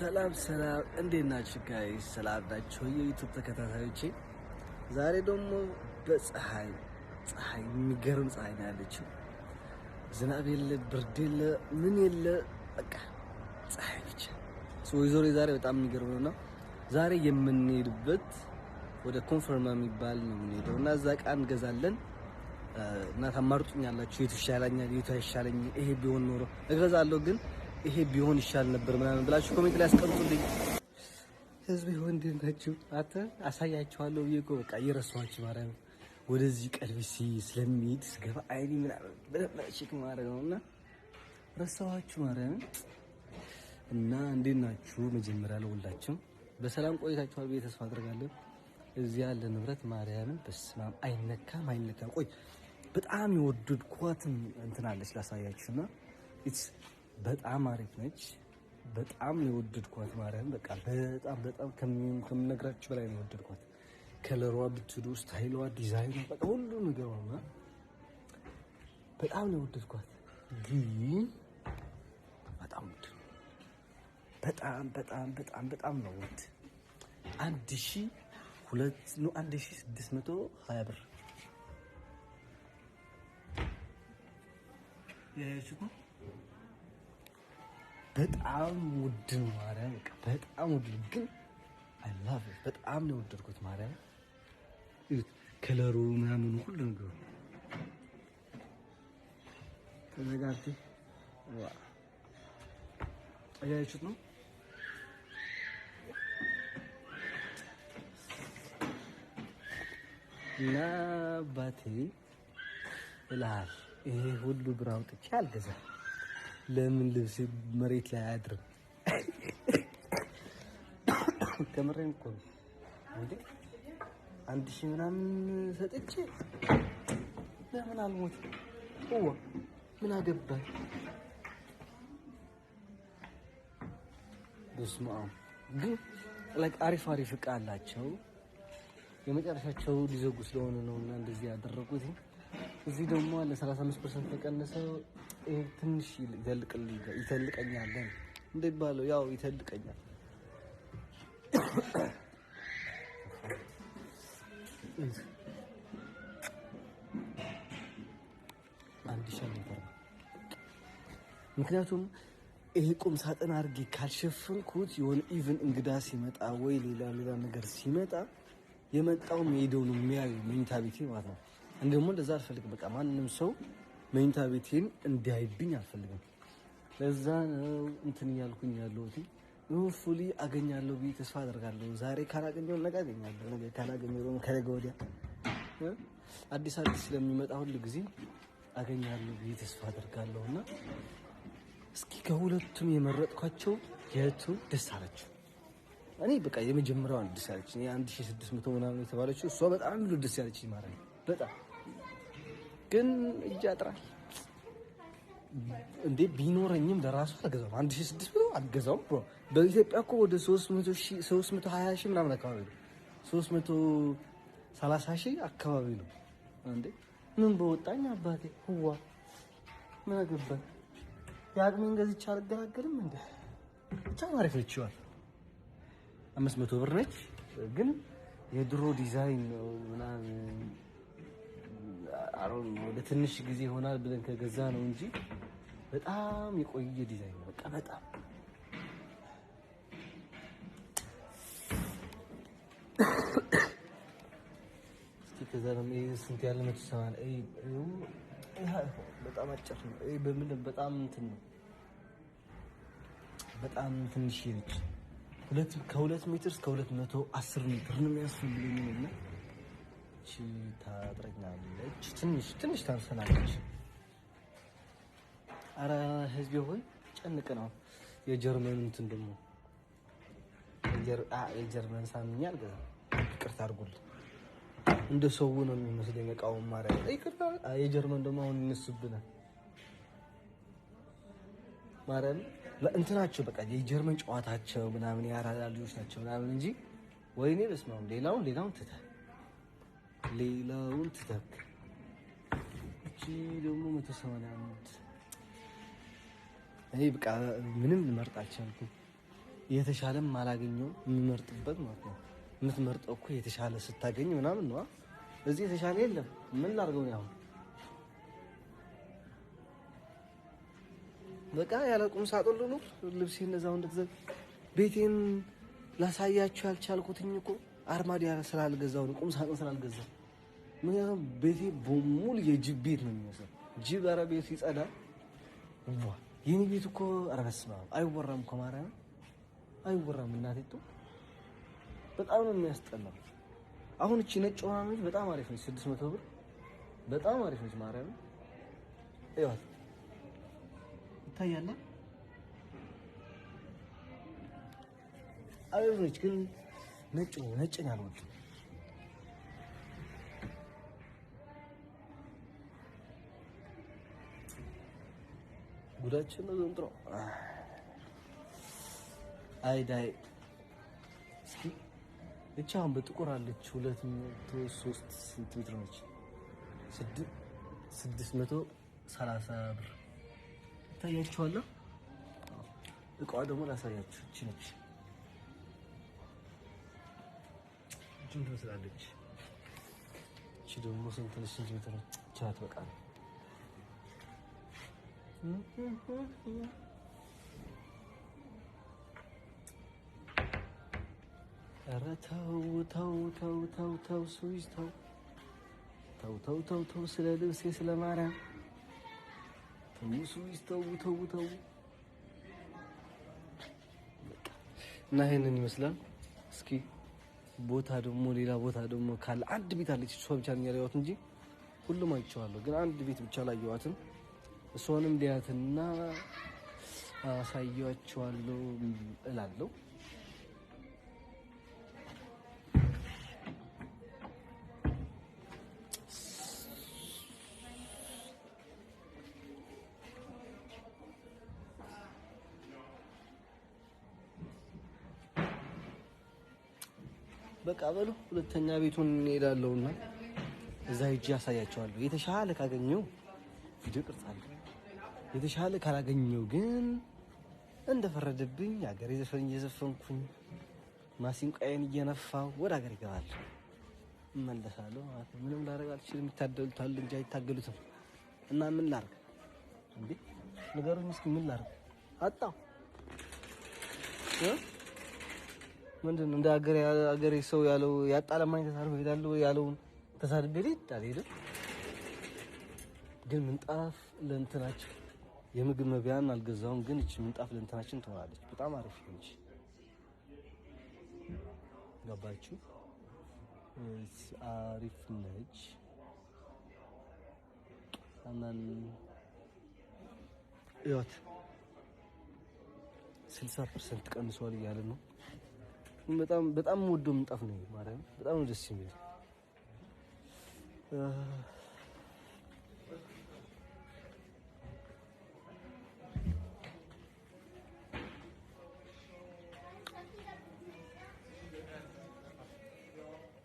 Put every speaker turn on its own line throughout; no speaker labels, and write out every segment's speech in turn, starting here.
ሰላም ሰላም፣ እንዴት ናችሁ guys? ሰላም ናችሁ የ YouTube ተከታታዮቼ? ዛሬ ደግሞ በፀሐይ ፀሐይ የሚገርም ፀሐይ ነው ያለችው። ዝናብ የለ፣ ብርድ የለ፣ ምን የለ፣ በቃ ፀሐይ ብቻ። ወይዘሮ ዛሬ በጣም የሚገርም ነው። ዛሬ የምንሄድበት ወደ ኮንፈርማ የሚባል ነው የምንሄደው እና እዛ ዕቃ እንገዛለን እና ታማርጡኛላችሁ፣ የቱ ይሻለኛል፣ የቱ አይሻለኝም፣ ይሄ ቢሆን ኖሮ እገዛለሁ ግን ይሄ ቢሆን ይሻል ነበር ምናምን ብላችሁ comment ላይ አስቀምጡልኝ። ህዝብ ይሆን እንዴት ናችሁ? አተ አሳያችኋለሁ ብዬ እኮ በቃ እየረሳኋችሁ ማርያም ወደዚህ ቀልብሲ ስለሚሄድ ስገባ አይኒ ምናምን በደንብ check ማድረግ ነው እና ረሳኋችሁ ማርያም። እና እንዴት ናችሁ? መጀመሪያ ለሁላችሁም በሰላም ቆይታችኋል ብዬ ተስፋ አድርጋለሁ። እዚህ ያለ ንብረት ማርያምን በስመ አብ አይነካም አይነካም። ቆይ በጣም የወደድኳትን እንትን አለች ላሳያችሁና it's በጣም አሪፍ ነች። በጣም ነው የወደድኳት ማርያም በቃ በጣም በጣም ከምነግራችሁ በላይ ነው የወደድኳት። Color ዋ ብትሉ style ዋ፣ ዲዛይኗ በቃ ሁሉ ነገሯ በጣም ነው የወደድኳት። ግን በጣም ውድ ነው። በጣም በጣም በጣም በጣም ነው ውድ። 1002 ነው 1620 ብር ያያችሁት ነው። በጣም ውድ ነው ማርያም፣ በቃ በጣም ውድ ነው። ግን I love it በጣም ነው የወደድኩት ማርያም። እዩት color ኡ ምናምን ሁሉ ነገሩ ተዘጋጅ ዋ አያችሁት ነው። እና አባቴ እልሃል ይሄ ሁሉ ብር አውጥቼ አልገዛም። ለምን ልብስ መሬት ላይ አያድርም? ከምሬን እኮ ነው እንዴ። 1000 ምናምን ሰጥቼ ለምን አልሞትም? እዋ ምን አገባኝ? በስመ አብ። ግን like አሪፍ አሪፍ እቃ አላቸው። የመጨረሻቸው ሊዘጉ ስለሆነ ነው እና እንደዚህ ያደረጉት። እዚህ ደግሞ አለ 35% ተቀንሰው። ይሄ ትንሽ ይተልቀኛል እንደሚባለው ያው ይተልቀኛል። 1000 ሜትር። ምክንያቱም ይሄ ቁም ሳጥን አድርጌ ካልሸፈንኩት የሆነ even እንግዳ ሲመጣ ወይ ሌላ ሌላ ነገር ሲመጣ የመጣው ሄደው ነው የሚያዩ መኝታ ቤቴ ማለት ነው። እኔ ደግሞ እንደዛ አልፈልግም። በቃ ማንም ሰው መኝታ ቤቴን እንዲያይብኝ አልፈልግም። ለዛ ነው እንትን እያልኩኝ ያለሁት። Hopefully አገኛለሁ ብዬ ተስፋ አደርጋለሁ። ዛሬ ካላገኘሁ ነገ አገኛለሁ፣ ነገ ካላገኘሁ ደግሞ ከነገ ወዲያ አዲስ አዲስ ስለሚመጣ ሁሉ ጊዜ አገኛለሁ ብዬ ተስፋ አደርጋለሁ። እና እስኪ ከሁለቱም የመረጥኳቸው የቱ ደስ አላችሁ? እኔ በቃ የመጀመሪያዋን ደስ ያለች 1600 ምናምን የተባለችው እሷ በጣም ደስ ያለች ማለት ነው። በጣም ግን እጅ ያጥራል እንዴ። ቢኖረኝም ለራሱ አልገዛውም። 1600 አልገዛውም። Bro በኢትዮጵያ እኮ ወደ 320 ሺህ ምናምን አካባቢ ነው። 330 ሺህ አካባቢ ነው። እንዴ ምን በወጣኝ አባቴ ህዋ ምን አገባኝ? የአቅሜን ገዝቼ አልገላገልም እንዴ? ብቻ አሪፍ ነች። ይዋል 500 ብር ነች፣ ግን የድሮ ዲዛይን ነው ምናምን አሮን ወደ ትንሽ ጊዜ ይሆናል ብለን ከገዛ ነው እንጂ በጣም የቆየ ዲዛይን ነው። በቃ በጣም እስኪ ከዛ ደግሞ ይሄ ስንት ያለ 180 ይሄ በጣም አጭር ነው። ይሄ በምን በጣም እንትን ነው። በጣም ትንሽ ነች። ከ2 ሜትር እስከ 210 ሜትር ነው የሚያስፈልገኝ እና እቺ ታጥረኛለች። ትንሽ ትንሽ ታንሰናለች። አረ ህዝቤ ሆይ ጨንቅ ነው። የጀርመን እንትን ደግሞ የጀርመን ሳምኛ አልገዛም። ይቅርታ አድርጉልኝ። እንደ ሰው ነው የሚመስለኝ እቃውን ማርያም። ይቅርታ የጀርመን ደግሞ አሁን ይነሱብናል። ማርያም እንትናቸው በቃ የጀርመን ጨዋታቸው ምናምን የአራዳ ልጆች ናቸው ምናምን እንጂ ወይኔ በስመ አብ። ሌላውን ትተህ ሌላውን ትተህ እቺ ደግሞ 181 እኔ በቃ ምንም ልመርጥ አልቻልኩም። የተሻለም አላገኘው የምመርጥበት ማለት ነው። የምትመርጠው እኮ የተሻለ ስታገኝ ምናምን ነው። እዚህ የተሻለ የለም። ምን ላድርገው ነው አሁን? በቃ ያለ ቁም ሳጥን ልኑር። ልብሴ እነዛው እንደተዘ ቤቴን ላሳያችሁ ያልቻልኩትኝ እኮ አርማዲያ ስላልገዛው ነው፣ ቁም ሳጥን ስላልገዛው። ምክንያቱም ቤቴ በሙሉ የጅብ ቤት ነው የሚመስለው። ጅብ ኧረ ቤቱ ይጸዳል። ዋ የኔ ቤት እኮ ኧረ በስመ አብ አይወራም እኮ ማርያም አይወራም። እናቴ በጣም ነው የሚያስጠላው። አሁን እቺ ነጭ ሆና ነው በጣም አሪፍ ነች። 600 ብር በጣም አሪፍ ነች። ማርያም እዩዋት፣ ይታያል። አሪፍ ነች፣ ግን ነጭ ነው። ነጭ ነው ያልወድም። ጉዳችን ነው ዘንድሮ። አይ ዳይ እስኪ እቺ አሁን በጥቁር አለች 203 ሴንቲሜትር ነች። 630 ብር ይታያችኋል። እቃዋ ደግሞ ላሳያችሁ። እቺ ነች። እቺን ትመስላለች። እቺ ደግሞ ስንት ነች? ሴንቲሜትር ነች? እቺ ናት በቃ ነው። ኧረ ተው ተው ተው ተው ተው ስዊዝ ተው ተው ተው ተው ተው ስለ ልብሴ ስለ ማርያም ተው ስዊዝ ተው ተው ተው። እና ይሄንን ይመስላል። እስኪ ቦታ ደግሞ ሌላ ቦታ ደግሞ ካለ አንድ ቤት አለች፣ እሷ ብቻ ነው ያየኋት እንጂ ሁሉም አይቼዋለሁ፣ ግን አንድ ቤት ብቻ ላየኋትም። እሷንም ሊያትና አሳያቸዋለሁ እላለሁ። በቃ በሉ ሁለተኛ ቤቱን እንሄዳለሁና እዛ ሂጅ አሳያቸዋለሁ። የተሻለ ካገኘው ቪዲዮ ቅርጻለሁ፣ የተሻለ ካላገኘው ግን እንደፈረደብኝ ሀገሬ ዘፈን እየዘፈንኩኝ ማሲንቆዬን እየነፋው ወደ ሀገር እገባለሁ፣ እመለሳለሁ ማለት ነው። ምንም ላደርግ አልችልም። ይታደሉታል እንጂ አይታገሉትም። እና ምን ላድርግ እንዴ? ንገሩኝ እስኪ ምን ላድርግ? አጣሁ ምንድን ነው እንደ ሀገሬ ሰው ያለው ያጣለማኝ ተሳድቦ እሄዳለሁ ያለውን ተሳድቤ ልሂድ አልሄድም። ግን ምንጣፍ ለእንትናችን የምግብ መብያን አልገዛውም። ግን እቺ ምንጣፍ ለእንትናችን ትሆናለች። በጣም አሪፍ ነች። ገባችሁ? አሪፍ ነች። አናን እያት 60% ቀንሷል እያለ ነው። በጣም በጣም ወዶ ምንጣፍ ነው ማርያም፣ በጣም ነው ደስ የሚል።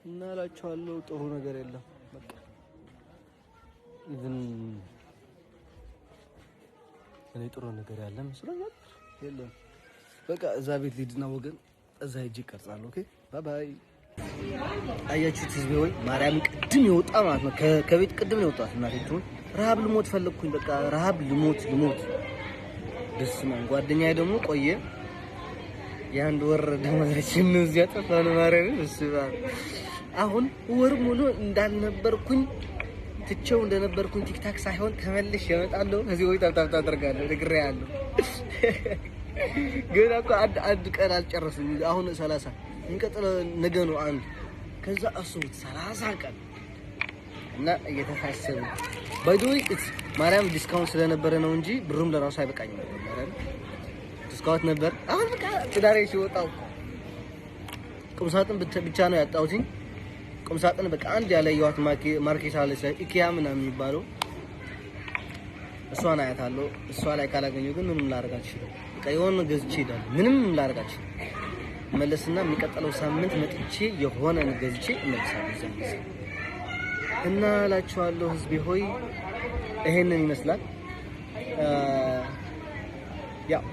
እና እላችኋለሁ ጥሩ ነገር የለም። በቃ even እኔ ጥሩ ነገር ያለ መስሎኛል፣ የለም። በቃ እዛ ቤት ልሂድና ወገን እዛ ሂጅ እቀርጻለሁ። Okay bye bye። አያችሁት ህዝቤ ወይ ማርያም ቅድም የወጣ ማለት ነው። ከቤት ቅድም ነው የወጣት እናቴ ትሁን። ረሃብ ልሞት ፈለግኩኝ። በቃ ረሃብ ልሞት ልሞት። በስመ አብ ጓደኛዬ ደግሞ ቆየ። የአንድ ወር ደመወዛችን ነው እዚያ ጠፋን። ማርያም በስመ አብ አሁን ወር ሙሉ እንዳልነበርኩኝ ትቼው እንደነበርኩኝ ቲክታክ ሳይሆን ተመልሼ እመጣለሁ። እዚህ ወይ ታብታብ ታደርጋለሁ ነግሬሃለሁ። ገና እኮ አንድ ቀን አልጨረስም። አሁን 30 የሚቀጥለው ነገ ነው አንድ። ከዛ አስቡት 30 ቀን እና እየተሳሰቡ by the way ማርያም discount ስለነበረ ነው እንጂ ብሩም ለራሱ አይበቃኝም ነበር። ማርያም discount ነበር። አሁን በቃ ትዳሬ ሲወጣው ቁምሳጥን ብቻ ነው ያጣሁትኝ። ቁምሳጥን በቃ አንድ ያላየኋት market አለች ኢኪያ ምናምን የሚባለው እሷን አያታለሁ። እሷ ላይ ካላገኘሁ ግን ምንም ላደርግ አልችልም። በቃ የሆነ ገዝቼ እሄዳለሁ። ምንም ላደርግ አልችልም። መለስና የሚቀጥለው ሳምንት መጥቼ የሆነ ገዝቼ እመልሳለሁ። እዛን ጊዜ እና እላችኋለሁ ህዝቤ ሆይ ይሄንን ይመስላል። ያው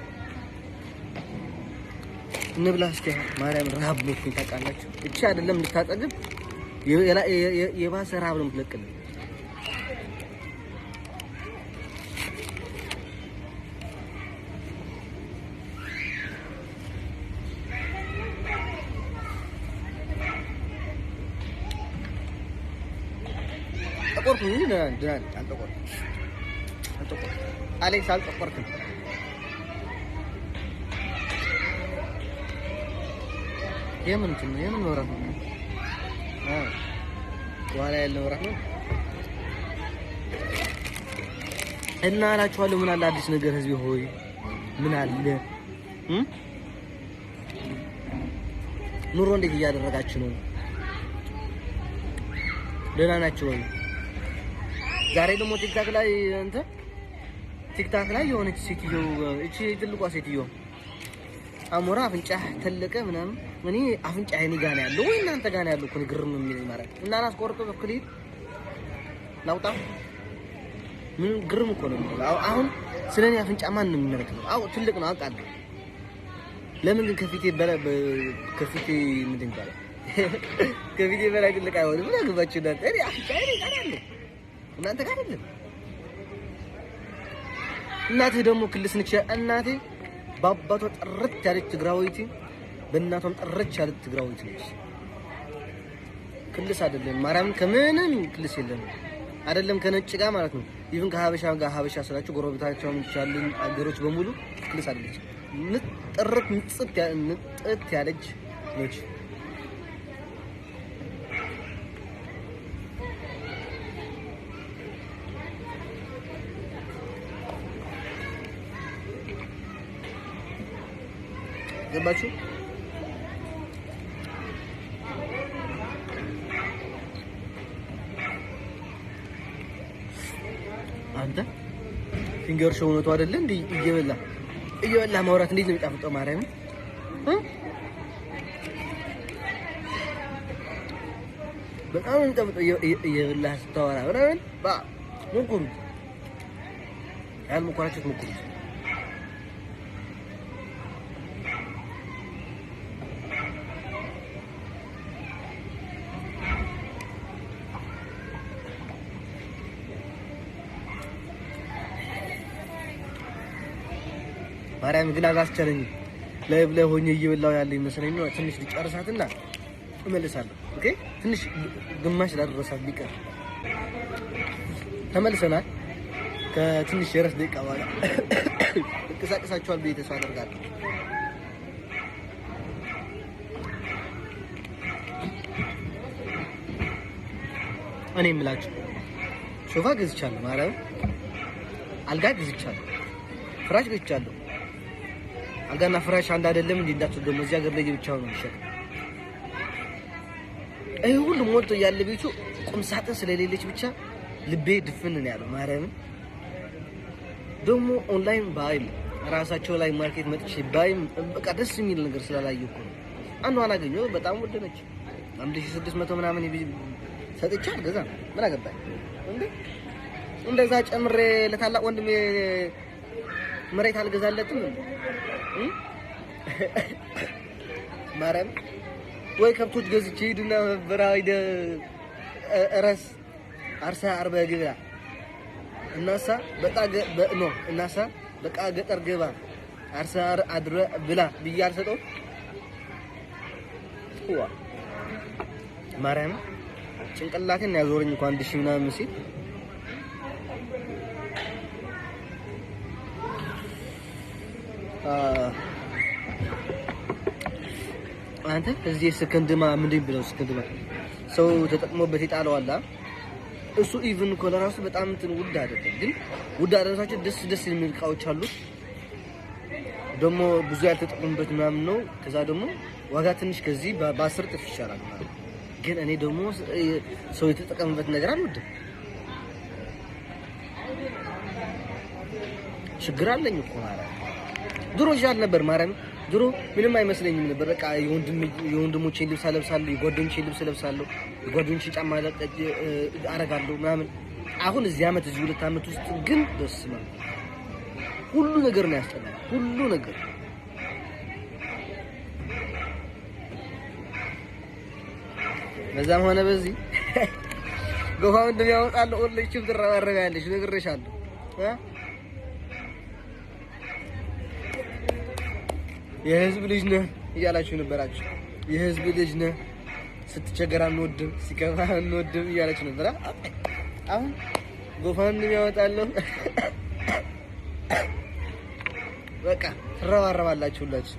እንብላ እስኪ። ማርያም ረሃብ ሞትኩኝ ታውቃላችሁ። እቺ አይደለም ልታጠግብ የባሰ ረሃብ ነው የምትለቅልኝ። ጠቆርኩኝ እንጂ ደህና ነኝ፣ አልጠቆርኩም አልጠቆርኩም። አሌክስ አልጠቆርክም። የምን እንትን ነው? የምን መብራት ነው? በኋላ ያለ መብራት ነው። እና እላችኋለሁ ምን አለ አዲስ ነገር ህዝቤ ሆይ ምን አለ? ኑሮ እንዴት እያደረጋችሁ ነው? ደህና ናችሁ ወይ? ዛሬ ደግሞ ቲክታክ ላይ እንትን ቲክታክ ላይ የሆነች ሴትዮ፣ እቺ ትልቋ ሴትዮ አሞራ አፍንጫህ ተለቀ ምናምን። እኔ አፍንጫ እኔ ጋር ነው ያለው ወይ እናንተ ጋር ነው ያለው? እኮ ግርም የሚለኝ ማለት እና ላስቆርጦ በክሊል ላውጣ ምን ግርም እኮ ነው የሚለው። አሁን ስለ እኔ አፍንጫ ማን ነው የሚመለከተው? አዎ ትልቅ ነው አውቃለሁ። ለምን ግን ከፊቴ በላይ ከፊቴ ምንድን ይባላል? ከፊቴ በላይ ትልቅ አይሆንም። ምን አገባችሁ እናንተ? እኔ አፍንጫ እኔ ጋር ያለው እናንተ ጋር አይደለም። እናትህ ደግሞ ክልስ ነች። እናቴ በአባቷ ጥርት ያለች ትግራዊት፣ በእናቷም ጥርት ያለች ትግራዊት ነች። ክልስ አይደለም ማርያምን፣ ከምንም ክልስ የለም። አይደለም ከነጭ ጋር ማለት ነው። even ከሀበሻ ጋር፣ ሀበሻ ስላችሁ ጎረቤታቸው ያሉን አገሮች በሙሉ ክልስ አይደለች። ጥርት ንጥት ያለች ነች። ገባችሁ? አንተ ፊንገር ሾው እውነቱ አይደለ እንዴ? እየበላ እየበላ ማውራት እንዴት ነው የሚጣፍጠው? ማርያምን በጣም ነው የሚጣፍጠው። እየበላ ስታወራ ምናምን ሞክሩት፣ ያልሞከራችሁት ሞክሩት። ማርያም ግን አላስቻለኝም። live ላይ ሆኜ እየበላሁ ያለ ይመስለኝ ነው። ትንሽ ልጨርሳትና እመልሳለሁ። okay ትንሽ ግማሽ ላደረሳት ቢቀር ተመልሰናል። ከትንሽ የረፍት ደቂቃ በኋላ እንቀሳቀሳችኋል ብዬ ተስፋ አደርጋለሁ። እኔ የምላችሁ ሶፋ ገዝቻለሁ፣ ማርያም አልጋ ገዝቻለሁ፣ ፍራሽ ገዝቻለሁ። አልጋና ፍራሽ አንድ አይደለም እንዴ እንዳትሉ ደግሞ እዚህ ሀገር ላይ ብቻ ነው የሚሸጠው። ይሄ ሁሉ ሞልቶ ያለ ቤቱ ቁም ሳጥን ስለሌለች ብቻ ልቤ ድፍን ነው ያለው። ማርያምን ደግሞ ኦንላይን ባይም ራሳቸው ላይ market መጥቼ ባይም በቃ ደስ የሚል ነገር ስላላየሁ እኮ ነው። አንዷን አገኘሁ፣ በጣም ውድ ነች። 1600 ምናምን ሰጥቼ አልገዛም። ምን አገባኝ እንዴ? እንደዛ ጨምሬ ለታላቅ ወንድሜ መሬት አልገዛለትም እንዴ? ማርያም ወይ ከብቶች ገዝቼ ሂድና በረሃ ሂደህ እረስ አርሳ አርበ ግብራ እናሳ በቃ no እናሳ በቃ ገጠር ግባ አርሳ አድረ ብላ ብዬ አልሰጠውም። ዋ ማርያም ጭንቅላቴን ያዞረኝ እኮ 1000 ምናምን ሲል አንተ እዚህ ሰከንድማ ምንድን ብለው ሰከንድማ ሰው ተጠቅሞበት የጣለው አለ። እሱ even እኮ ለራሱ በጣም እንትን ውድ አይደለም፣ ግን ውድ አይደለም። ደስ ደስ የሚል እቃዎች አሉት። ደግሞ ብዙ ያልተጠቀሙበት ምናምን ነው። ከዛ ደግሞ ዋጋ ትንሽ ከዚህ በ10 እጥፍ ይሻላል ማለት ነው። ግን እኔ ደግሞ ሰው የተጠቀመበት ነገር አልወድም። ችግር አለኝ እኮ ማርያም። ድሮ ይሻል ነበር ማርያም። ድሮ ምንም አይመስለኝም ነበር። በቃ የወንድሞቼን ልብስ አለብሳለሁ፣ የጓደኞቼን ልብስ እለብሳለሁ፣ የጓደኞቼን ጫማ አረጋለሁ ምናምን። አሁን እዚህ አመት እዚህ 2 አመት ውስጥ ግን በስመ አብ ሁሉ ነገር ነው ያስጠላኝ። ሁሉ ነገር በዛም ሆነ በዚህ GoFundMe ያወጣለሁ። ሁልሽም ትረባረቢያለሽ፣ ነግሬሻለሁ። የህዝብ ልጅ ነህ እያላችሁ ነበራችሁ። የህዝብ ልጅ ነህ፣ ስትቸገር አንወድም፣ ሲከፋ አንወድም እያላችሁ ነበር። አሁን GoFundMe ያወጣለሁ። በቃ ትረባረባላችሁ ሁላችሁ።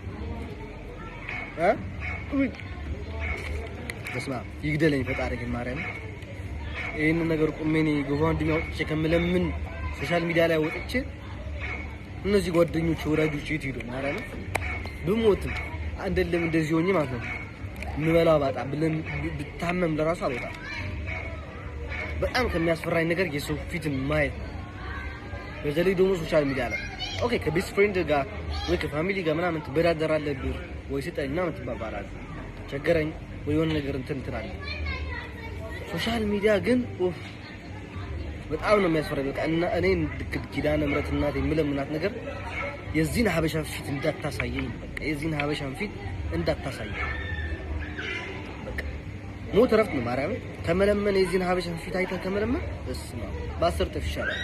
በስመ አብ ይግደለኝ ፈጣሪ ግን ማርያም ይህንን ነገር ቁሜ እኔ GoFundMe አውጥቼ ከምለምን social media ላይ ወጥቼ እነዚህ ጓደኞች ወዳጆች የት ሄዱ? ማርያም ብሞትም አይደለም እንደዚህ ሆኜ ማለት ነው የምበላው ባጣ ብለን ብታመም ለራሱ አልወጣም። በጣም ከሚያስፈራኝ ነገር የሰው ፊትን ማየት ነው። በተለይ ደግሞ social media ላይ okay ከ best friend ጋር ወይ ከ family ጋር ምናምን ትበዳደራለህ፣ ብር ወይ ስጠኝ ምናምን ትባባላለህ፣ ቸገረኝ ወይ የሆነ ነገር እንትን ትላለህ። Social media ግን ኡፍ በጣም ነው የሚያስፈራኝ። በቃ እና እኔ ኪዳነ ምሕረት እናቴ የምለምናት ነገር የዚህን ሀበሻ ፊት እንዳታሳየኝ፣ በቃ የዚህን ሀበሻን ፊት እንዳታሳየኝ። በቃ ሞት እረፍት ነው። ማርያም ከመለመን የዚህን ሀበሻን ፊት አይተህ ከመለመን በስመ አብ በ10 እጥፍ ይሻላል።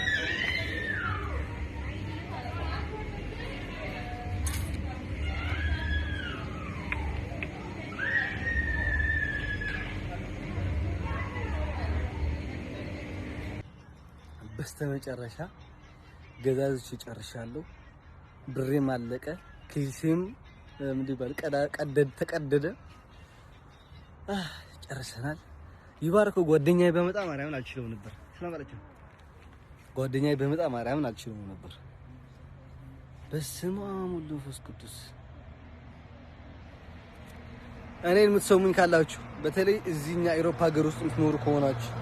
በስተመጨረሻ ገዛዝቼ ጨርሻለሁ። ብሬም አለቀ፣ ኪሴም ምንድን ይባላል ተቀደደ። ጨርሰናል። ይባርከው ጓደኛዬ በመጣ ማርያምን አልችለውም ነበር። ስለማለች ጓደኛዬ በመጣ ማርያምን አልችለውም ነበር። በስመ አብ ወወልድ ወመንፈስ ቅዱስ። እኔን የምትሰሙኝ ካላችሁ በተለይ እዚህኛ አውሮፓ ሀገር ውስጥ የምትኖሩ ከሆናችሁ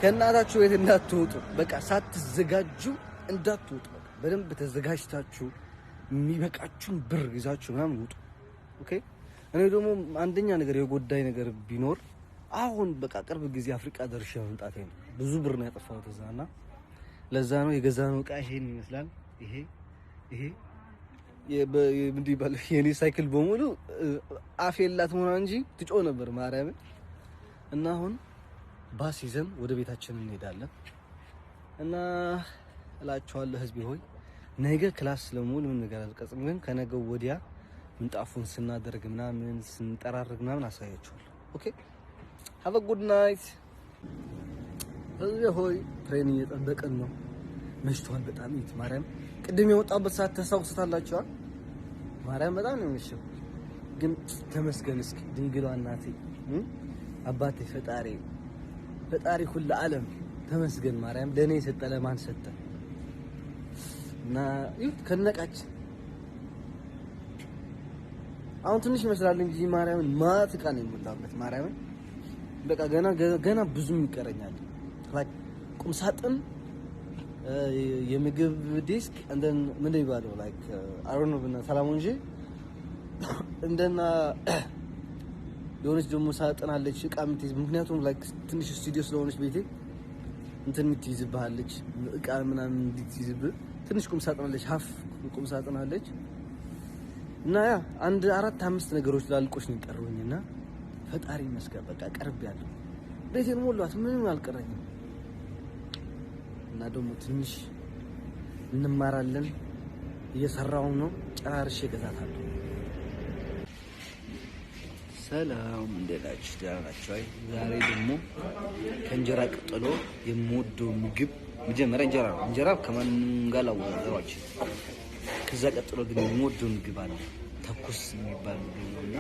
ከእናታችሁ ቤት እንዳትወጡ። በቃ ሳትዘጋጁ እንዳትወጡ። በቃ በደንብ ተዘጋጅታችሁ የሚበቃችሁን ብር ይዛችሁ ምናምን ውጡ። Okay። እኔ ደግሞ አንደኛ ነገር የጎዳኝ ነገር ቢኖር አሁን በቃ ቅርብ ጊዜ አፍሪካ ደርሼ መምጣቴ ነው። ብዙ ብር ነው ያጠፋሁት እዛ እና ለዛ ነው የገዛነው ዕቃ ይሄን ይመስላል። ይሄ ይሄ ምንድን ይባላል የኔ ሳይክል በሙሉ አፍ የላት ሆና እንጂ ትጮህ ነበር ማርያምን። እና አሁን ባስ ይዘን ወደ ቤታችን እንሄዳለን እና እላችኋለሁ ህዝቤ ሆይ ነገ class ስለምውል ምን ነገር አልቀጽም፣ ግን ከነገው ወዲያ ምንጣፉን ስናደርግ ምናምን ስንጠራርግ ምናምን አሳያችኋለሁ። Okay, have a good night። ህዝቤ ሆይ train እየጠበቅን ነው። መሽቷል በጣም። ይት ማርያም ቅድም የወጣበት ሰዓት ታስታውሱታላችኋል። ማርያም በጣም ነው የመሸው፣ ግን ተመስገን እስኪ ድንግሏ እናቴ አባቴ ፈጣሪ ፈጣሪ ሁሉ ዓለም ተመስገን። ማርያም ለእኔ የሰጠ ለማን ሰጠ? እና ይሁት ከነቃች አሁን ትንሽ ይመስላል እንጂ ማርያምን ማት ዕቃ ነው የሞላበት። ማርያምን በቃ ገና ገና ብዙም ይቀረኛል። Like ቁም ሳጥን፣ የምግብ desk እንደን ምን ይባለው like I don't know ሰላም እንጂ እንደና የሆነች ደግሞ ሳጥን አለች እቃ የምትይዝ። ምክንያቱም like ትንሽ ስቱዲዮ ስለሆነች ቤቴ እንትን የምትይዝብሃለች እቃ ምናምን እንድትይዝብህ ትንሽ ቁም ሳጥን አለች፣ half ቁም ሳጥን አለች። እና yeah አንድ አራት አምስት ነገሮች ላልቆች ነው የቀሩኝ እና ፈጣሪ ይመስገን በቃ ቀርብ ያለው ቤቴን ሞሏት፣ ምንም አልቀረኝም። እና ደግሞ ትንሽ እንማራለን፣ እየሰራው ነው፣ ጨራርሼ እገዛታለሁ። ሰላም እንዴት ናችሁ? ደህና ናችሁ? አይ ዛሬ ደግሞ ከእንጀራ ቀጥሎ የምወደው ምግብ መጀመሪያ እንጀራ ነው። እንጀራ ከማንም ጋር ላወዳደረው አልችልም። ከዛ ቀጥሎ ግን የምወደው ምግብ አለ፣ ተኩስ የሚባል ምግብ ነው እና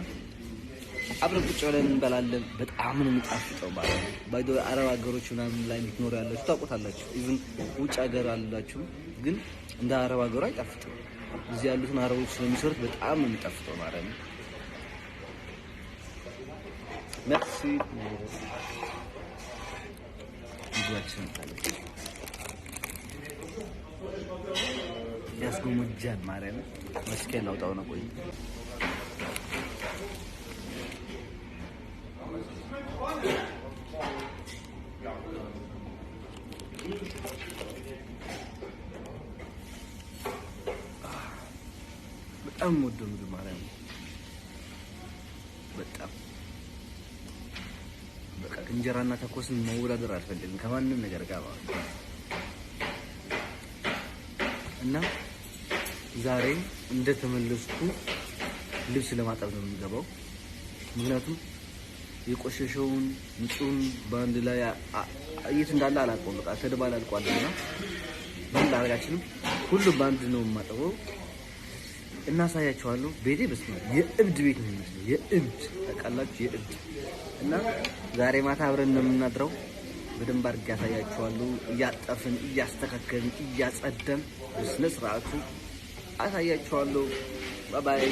አብረን ቁጭ ብለን እንበላለን። በጣም ነው የሚጣፍጠው ማለት ነው። By the way አረብ ሀገሮች ምናምን ላይ የምትኖሩ ያላችሁ ታውቁታላችሁ። Even ውጭ ሀገር አላችሁ፣ ግን እንደ አረብ ሀገሩ አይጣፍጥም። እዚህ ያሉትን አረቦች ስለሚሰሩት በጣም ነው የሚጣፍጠው ማለት ነው። Merci። ምግባችን ታለች ያስጎመጃል። ማርያም መስቀል ላውጣው ነው። ቆይ በጣም የምወደው ምግብ ማርያም በጣም በቃ እንጀራና ታኮስን መወዳደር አልፈልግም ከማንም ነገር ጋር ማለት ነው። እና ዛሬ እንደተመለስኩ ልብስ ለማጠብ ነው የሚገባው። ምክንያቱም የቆሸሸውን ንጹህን በአንድ ላይ የት እንዳለ አላውቀውም። በቃ ተደባላልቋል እና ምን ላደርጋችንም ሁሉም በአንድ ነው የማጠበው። እናሳያቸዋለሁ። ቤቴ በስመ አብ የእብድ ቤት ነው የሚመስለው። የእብድ ታውቃላችሁ፣ የእብድ። እና ዛሬ ማታ አብረን ነው የምናድረው። በደንብ አድርጌ ያሳያችኋለሁ። እያጠፍን፣ እያስተካከልን፣ እያጸደን በስነ ስርዓቱ አሳያችኋለሁ። Bye bye።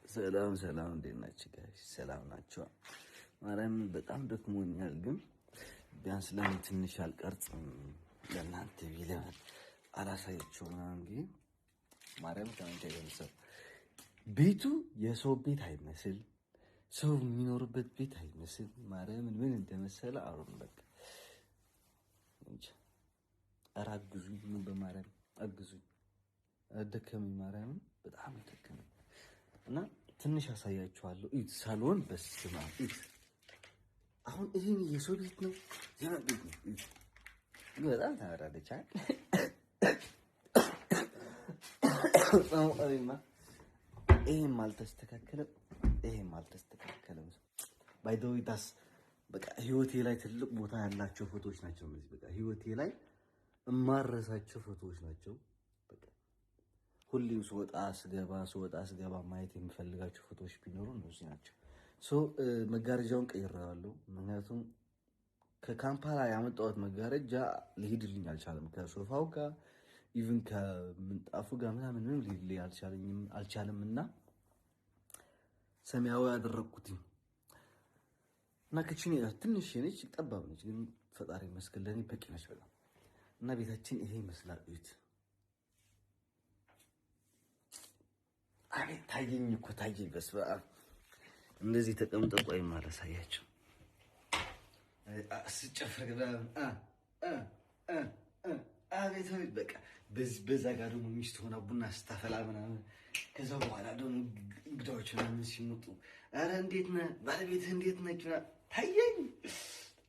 ሰላም ሰላም፣ እንዴት ናችሁ guys? ሰላም ናቸው። ማርያም በጣም ደክሞኛል፣ ግን ቢያንስ ለምን ትንሽ አልቀርጽም ለእናንተ ቢለምን አላሳያቸው ምናምን ብዬ። ማርያም ከመንቻ የተነሳው ቤቱ የሰው ቤት አይመስል፣ ሰው የሚኖርበት ቤት አይመስል። ማርያምን ምን እንደመሰለ አሁን በቃ እንጃ። ኧረ አግዙኝ፣ ምን በማርያም አግዙኝ። ደከመኝ፣ ማርያምን በጣም ደከመኝ። እና ትንሽ አሳያችኋለሁ። እዩት፣ ሳሎን በስመ አብ እዩት። አሁን ይሄ የሰው ቤት ነው የምን ቤት ነው? እዩት፣ በጣም ታምራለች። አይ ይሄም አልተስተካከለም፣ ይሄም አልተስተካከለም። By the way that's በቃ ህይወቴ ላይ ትልቅ ቦታ ያላቸው ፎቶዎች ናቸው እነዚህ። በቃ ህይወቴ ላይ እማረሳቸው ፎቶዎች ናቸው። በቃ ሁሌም ስወጣ ስገባ፣ ስወጣ ስገባ ማየት የምፈልጋቸው ፎቶዎች ቢኖሩ እነዚህ ናቸው። So መጋረጃውን ቀይሬዋለሁ። ምክንያቱም ከካምፓላ ያመጣሁት መጋረጃ ሊሄድልኝ አልቻለም። ከሶፋው ጋር even ከምንጣፉ ጋር ምናምን ምንም ሊሄድልኝ አልቻለም እና ሰማያዊ ያደረግኩትኝ። እና kitchen ትንሽ ነች፣ ጠባብ ነች፣ ግን ፈጣሪ ይመስገን ለእኔ በቂ ነች በጣም። እና ቤታችን ይሄ ይመስላል። እዩት። አቤት ታየኝ እኮ ታየኝ። በስመ አብ እንደዚህ ተቀምጠ ቆይ ማላሳያቸው ስጨፍር አቤት አቤት። በቃ በዚህ በዛ ጋር ደግሞ ሚስት ሆና ቡና ስታፈላ ምናምን፣ ከዛ በኋላ ደግሞ እንግዳዎች ምናምን ሲመጡ ኧረ እንዴት ነህ ባለቤትህ እንዴት ነች ታየኝ።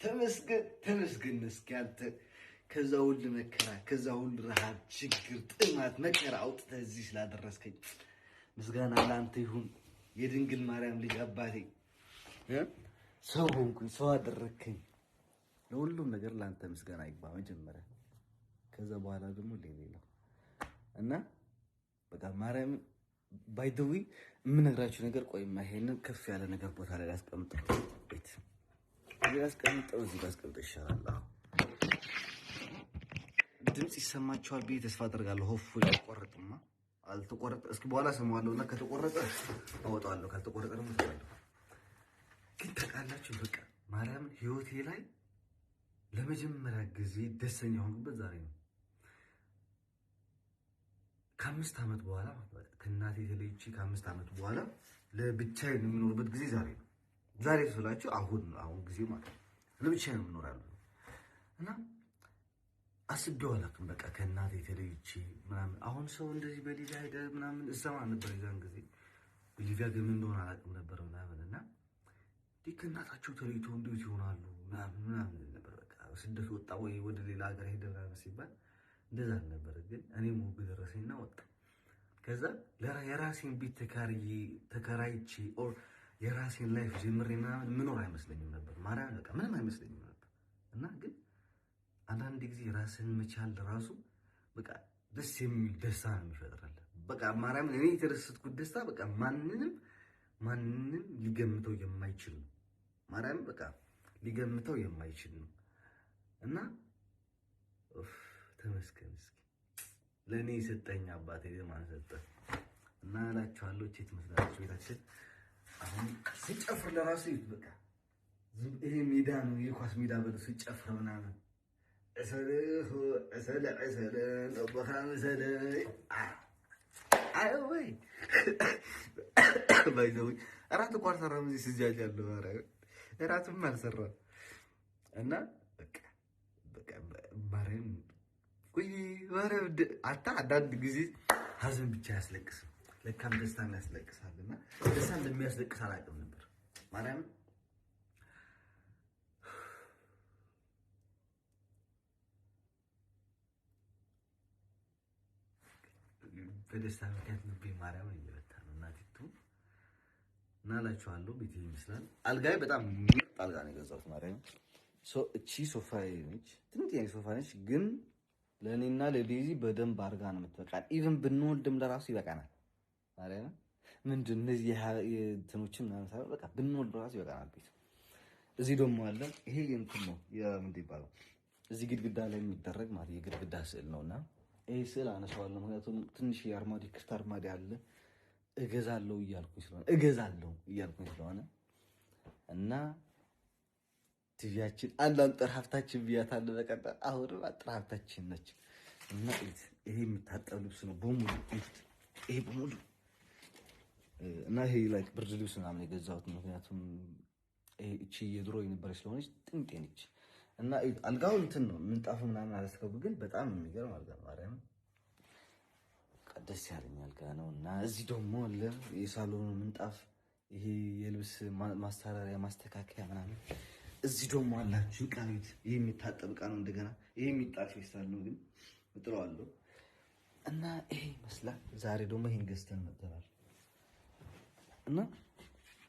ተመስገን ተመስገን። እስኪ አንተ ከዛ ሁሉ መከራ፣ ከዛ ሁሉ ረሃብ፣ ችግር፣ ጥማት፣ መከራ አውጥተህ እዚህ ስላደረስከኝ ምስጋና ለአንተ ይሁን። የድንግል ማርያም ልጅ አባቴ ሰው ሆንኩኝ፣ ሰው አደረግከኝ። ለሁሉም ነገር ለአንተ ምስጋና ይግባ መጀመሪያ፣ ከዛ በኋላ ደግሞ ሌላው። እና በቃ ማርያም by the way የምነግራችሁ ነገር፣ ቆይማ ይሄንን ከፍ ያለ ነገር ቦታ ላይ ላስቀምጠው፣ ቤት ላስቀምጠው፣ እዚህ ላስቀምጠው ይሻላል። አዎ ድምፅ ይሰማችኋል ብዬ ተስፋ አደርጋለሁ። Hopefully አልቆረጥማ፣ አልተቆረጠ። እስኪ በኋላ ሰማዋለሁ እና ከተቆረጠ አወጣዋለሁ፣ ካልተቆረጠ ደግሞ እተዋለሁ። ግን ታውቃላችሁ በቃ ማርያምን ህይወቴ ላይ ለመጀመሪያ ጊዜ ደስተኛ የሆንኩበት ዛሬ ነው። ከ5 ዓመት በኋላ፣ ከእናቴ ተለይቼ ከ5 ዓመት በኋላ ለብቻዬን የምኖርበት ጊዜ ዛሬ ነው። ዛሬ ስላችሁ አሁን አሁን ጊዜ ማለት ነው። ለብቻዬን ነው የምኖር ያለው እና አስቤው አላውቅም። በቃ ከእናቴ ተለይቼ ምናምን አሁን ሰው እንደዚህ በሊቢያ ሄደ ምናምን እሰማ ነበር። የዛን ጊዜ ሊቢያ ግን ምን እንደሆነ አላውቅም ነበር ምናምን። እና ከእናታቸው ተለይቶ እንዴት ይሆናሉ ምናምን ምናምን ነበር። በቃ ስደት ወጣ ወይ ወደ ሌላ ሀገር ሄደ ምናምን ሲባል እንደዛ ነበር። ግን እኔም ወግ ደረሰኝና ወጣ። ከዛ የራሴን ቤት ተከራይቼ or የራሴን life ጀምሬ ምናምን ምኖር አይመስለኝም ነበር። ማርያም በቃ ምንም አይመስለኝም ነበር። እና ግን አንዳንድ ጊዜ ራስን መቻል ራሱ በቃ ደስ የሚል ደስታ ነው የሚፈጥርልህ። በቃ ማርያም እኔ የተደሰትኩት ደስታ በቃ ማንንም ማንንም ሊገምተው የማይችል ነው። ማርያም በቃ ሊገምተው የማይችል ነው። እና ተመስገን እስኪ ለእኔ የሰጠኝ አባቴ ማን ሰጠ? እና እላችኋለሁ። እቼ ትመስላለች ቤታችን። አሁን ስጨፍር ለራሱ በቃ ይሄ ሜዳ ነው፣ የኳስ ሜዳ በሉ። ስጨፍር ምናምን ዕሰለ ዕሰለ ዕሰለ ጠቦኻ ምሰለ አይ ወይ by the way እራት እኮ አልሰራም። እዚህ ስጃጅ ያለው እራትም አልሰራም። እና በቃ በቃ ማርያም ወይ ማርያም አታ አንዳንድ ጊዜ ሀዘን ብቻ አያስለቅስም፣ ለካም ደስታም ያስለቅሳል። እና ደስታ እንደሚያስለቅስ አላውቅም ነበር ማርያም። በደስታ ምክንያት ልቤ ማርያምን እየመታ ነው። እናቲቱ እና እላችኋለሁ ቤቴ ይመስላል። አልጋዬ በጣም ምርጥ አልጋ ነው የገዛሁት። ማርያም እቺ ሶፋ ነች፣ ትንሽ ሶፋ ነች፣ ግን ለእኔና ለዴዚ በደንብ አድርጋ ነው የምትበቃል። Even ብንወልድም ለራሱ ይበቃናል። ማርያም ምንድን እነዚህ እንትኖችን ምናምን ሳይሆን በቃ ብንወልድ ለራሱ ይበቃናል ቤቱ። እዚህ ደግሞ አለ። ይሄ እንትን ነው፣ ምንድን ይባላል? እዚህ ግድግዳ ላይ የሚደረግ ማለት የግድግዳ ስዕል ነው እና ይሄ ስዕል አነሳዋለሁ። ምክንያቱም ትንሽ የአርማዲ ክፍት አርማዲ አለ እገዛለሁ እያልኩኝ ስለሆነ እና ቲቪያችን አንድ አንጥር ሀብታችን ብያታለሁ። በቀጣይ አሁንም አንጥር ሀብታችን ነች እና ይሄ የሚታጠብ ልብስ ነው በሙሉ፣ ይሄ በሙሉ እና ይሄ like ብርድ ልብስ ምናምን የገዛሁት፣ ምክንያቱም እቺ የድሮ የነበረች ስለሆነች ጥንጤ ነች። እና አልጋው እንትን ነው፣ ምንጣፉ ምናምን አላስገቡ፣ ግን በጣም የሚገርም አልጋ፣ ማርያም ደስ ያለኝ አልጋ ነው። እና እዚህ ደግሞ አለ የሳሎኑ ምንጣፍ፣ ይሄ የልብስ ማስተራሪያ ማስተካከያ ምናምን። እዚህ ደግሞ አላችሁ እቃ ቤት። ይሄ የሚታጠብ እቃ ነው። እንደገና ይሄ የሚጣል ፌስታል ነው፣ ግን እጥለዋለሁ። እና ይሄ ይመስላል። ዛሬ ደግሞ ይሄን ገዝተን መጥተናል። እና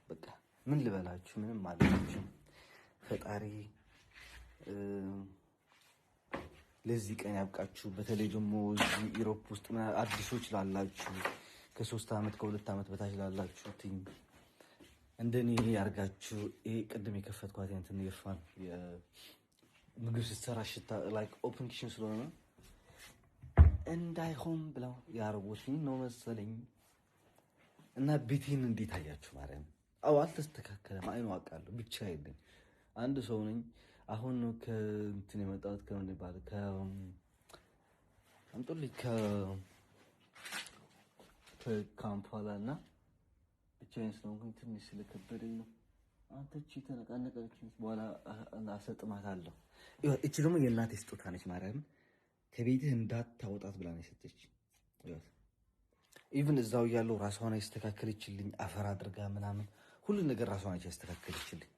በቃ ምን ልበላችሁ፣ ምንም አላችሁ። ፈጣሪ ለዚህ ቀን ያብቃችሁ። በተለይ ደግሞ እዚህ Europe ውስጥ አዲሶች ላላችሁ፣ ከ3 ዓመት ከ2 ዓመት በታች ላላችሁ ትኝ እንደኔ ያርጋችሁ። ይሄ ቅድም የከፈትኳት እንትን የ fan ምግብ ስትሰራ ሽታ like open kitchen ስለሆነ እንዳይሆን ብለው ያርጉት ነው መሰለኝ። እና ቤቴን እንዴት አያችሁ? ማርያም አዎ፣ አልተስተካከለም። አይኑ አውቃለሁ። ብቻ የለኝ፣ አንድ ሰው ነኝ። አሁን ነው ከእንትን የመጣሁት፣ ከምን ይባላል፣ አምጡልኝ፣ ከካምፓላ እና ብቻዬን ስለሆንኩኝ ትንሽ ስለከበደኝ ነው። አንተ እቺ ተነቃነቀች፣ በኋላ አሰጥማታለሁ። እቺ ደግሞ የእናቴ ስጦታ ነች። ማርያም ከቤትህ እንዳታወጣት ብላ ነው የሰጠች። Even እዛው እያለሁ ራሷን ያስተካከለችልኝ፣ አፈር አድርጋ ምናምን ሁሉ ነገር ራሷን ያስተካከለችልኝ።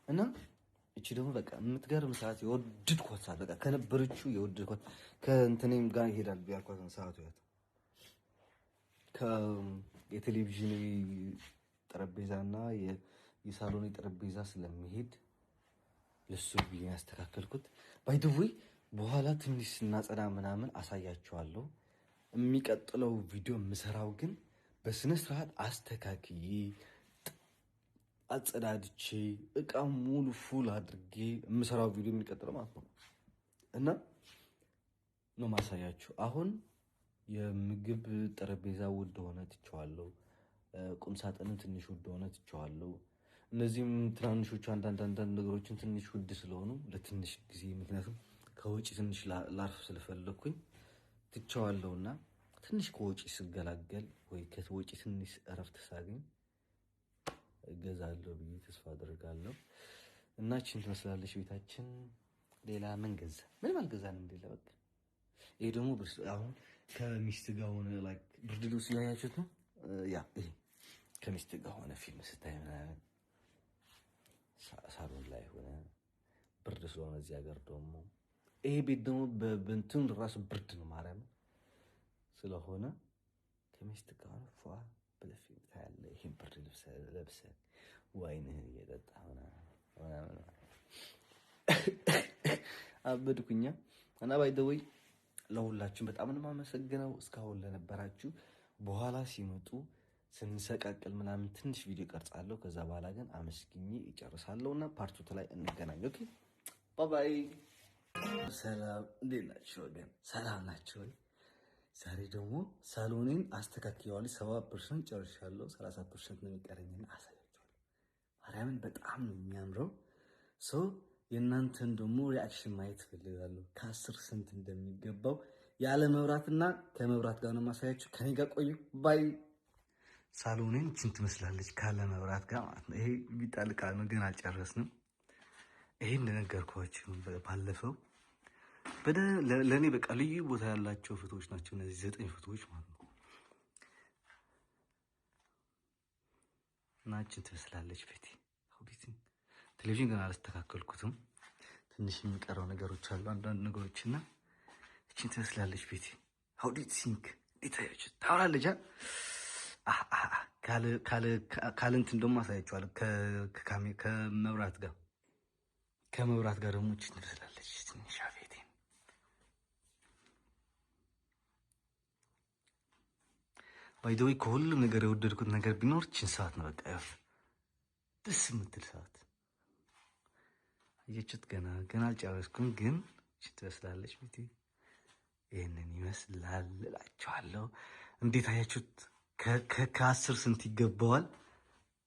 እና እቺ ደግሞ በቃ የምትገርም ሰዓት፣ የወደድኳት ሰዓት፣ በቃ ከነበረችው የወደድኳት፣ ከእንትኔም ጋር ይሄዳል ያልኳትን ሰዓቱ ያት የቴሌቪዥን ጠረጴዛና የሳሎን ጠረጴዛ ስለሚሄድ ለሱ ብዬ ያስተካከልኩት። By the way በኋላ ትንሽ ስናጸዳ ምናምን አሳያችኋለሁ። የሚቀጥለው ቪዲዮ የምሰራው ግን በስነ ስርዓት አስተካክዬ፣ አጸዳድቼ፣ እቃ ሙሉ full አድርጌ የምሰራው ቪዲዮ የሚቀጥለው ማለት ነው እና ነው ማሳያችሁ። አሁን የምግብ ጠረጴዛ ውድ ሆነ ትቼዋለሁ። ቁም ሳጥንም ትንሽ ውድ ሆነ ትቼዋለሁ። እነዚህም ትናንሾቹ አንዳንድ አንዳንድ ነገሮችን ትንሽ ውድ ስለሆኑ ለትንሽ ጊዜ፣ ምክንያቱም ከወጪ ትንሽ ላርፍ ስለፈለግኩኝ ትቼዋለሁ እና ትንሽ ከወጪ ስገላገል ወይ ከወጪ ትንሽ እረፍት ሳገኝ እገዛለሁ ብዬ ተስፋ አድርጋለሁ። እና ይችን ትመስላለች ቤታችን። ሌላ ምን ገዛ? ምንም አልገዛንም። ሌላ በቃ ይሄ ደግሞ አሁን ከሚስት ጋር ሆነ like ብርድ ልብስ እያያችሁት ነው። Yeah፣ ይሄ ከሚስት ጋር ሆነ ፊልም ስታይ ምናምን ሳሎን ላይ ሆነ፣ ብርድ ስለሆነ እዚህ ሀገር ደግሞ ይሄ ቤት ደግሞ በእንትኑ ራሱ ብርድ ነው፣ ማርያም ስለሆነ ከሚስት ጋር ሆነ ፏ ብለህ ፊልም ታያለህ። ይሄን ብርድ ልብስ ለብሰህ ዋይንህን እየጠጣህ ምናምን። አበድኩኛ። እና by the way ለሁላችሁም በጣም ነው የማመሰግነው እስካሁን ለነበራችሁ። በኋላ ሲመጡ ስንሰቃቅል ምናምን ትንሽ ቪዲዮ ቀርጻለሁ። ከዛ በኋላ ግን አመስግኜ ይጨርሳለሁ እና part two ላይ እንገናኝ። Okay, bye bye። ሰላም፣ እንዴት ናችሁ ወገን? ሰላም ናችሁ ወይ? ዛሬ ደግሞ ሳሎኔን አስተካክየዋለሁ። 70% ጨርሻለሁ። 30% ነው የሚቀረኝና አሳያችኋለሁ። ማርያምን በጣም ነው የሚያምረው። So የእናንተን ደግሞ reaction ማየት እፈልጋለሁ። ከ10 ስንት እንደሚገባው ያለ መብራትና ከመብራት ጋር ነው ማሳያችሁ። ከኔ ጋር ቆዩ። Bye። ሳሎኔን ይችን ትመስላለች ካለ መብራት ጋር ማለት ነው። ይሄ ቢጣል ዕቃ ነው፣ ግን አልጨረስንም። ይሄ እንደነገርኳችሁ ባለፈው ለእኔ በቃ ልዩ ቦታ ያላቸው ፎቶዎች ናቸው እነዚህ ዘጠኝ ፎቶዎች ማለት ነው። እና ይችን ትመስላለች ቤቴ። ቴሌቪዥን ገና አላስተካከልኩትም። ትንሽ የሚቀረው ነገሮች አሉ፣ አንዳንድ ነገሮች። እና ይችን ትመስላለች ቤቴ። How do you think? እንዴት አያችሁት? ታምራለች። ካለ እንትን ደግሞ አሳያችኋለሁ። ከመብራት ጋር፣ ከመብራት ጋር ደግሞ እቺ ትመስላለች ትንሿ ቤቴ። By the way ከሁሉም ነገር የወደድኩት ነገር ቢኖር ችን ሰዓት ነው። በቃ ያው ደስ የምትል ሰዓት አየችሁት። ገና ገና አልጨረስኩም፣ ግን እቺ ትመስላለች ቤቴ። ይህንን ይመስላል እላችኋለሁ። እንዴት አያችሁት? ከ10 ስንት ይገባዋል?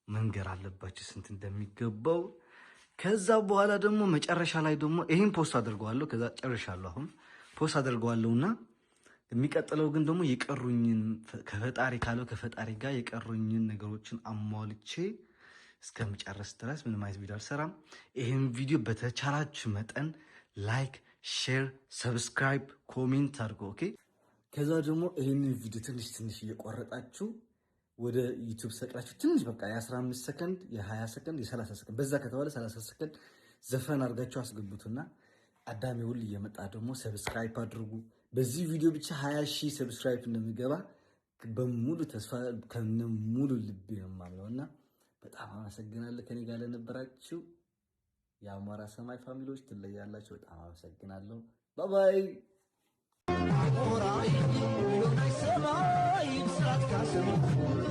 መንገር አለባችሁ ስንት እንደሚገባው። ከዛ በኋላ ደግሞ መጨረሻ ላይ ደግሞ ይሄን post አድርገዋለሁ። ከዛ ጨርሻለሁ። አሁን post አድርገዋለሁና የሚቀጥለው ግን ደግሞ የቀሩኝን ከፈጣሪ ካለው ከፈጣሪ ጋር የቀሩኝን ነገሮችን አሟልቼ እስከምጨርስ ድረስ ምንም አይነት ቪዲዮ አልሰራም። ይሄን ቪዲዮ በተቻላችሁ መጠን like፣ share፣ subscribe፣ comment አድርጎ okay። ከዛ ደግሞ ይሄንን ቪዲዮ ትንሽ ትንሽ እየቆረጣችሁ ወደ ዩቲዩብ ሰቅላችሁ ትንሽ በቃ የ15 ሰከንድ፣ የ20 ሰከንድ፣ የ30 ሰከንድ፣ በዛ ከተባለ 30 ሰከንድ ዘፈን አድርጋችሁ አስገቡትና አዳሜ ሁሉ እየመጣ ደግሞ subscribe አድርጉ። በዚህ ቪዲዮ ብቻ 20 ሺህ subscribe እንደሚገባ በሙሉ ተስፋ ከነሙሉ ልቤ ነው የማምነውና በጣም አመሰግናለሁ። ከኔ ጋር ለነበራችሁ የአማራ ሰማይ family ዎች ትለያላችሁ። በጣም አመሰግናለሁ። Bye bye።
ሰማይ ብስራት ካስሙ።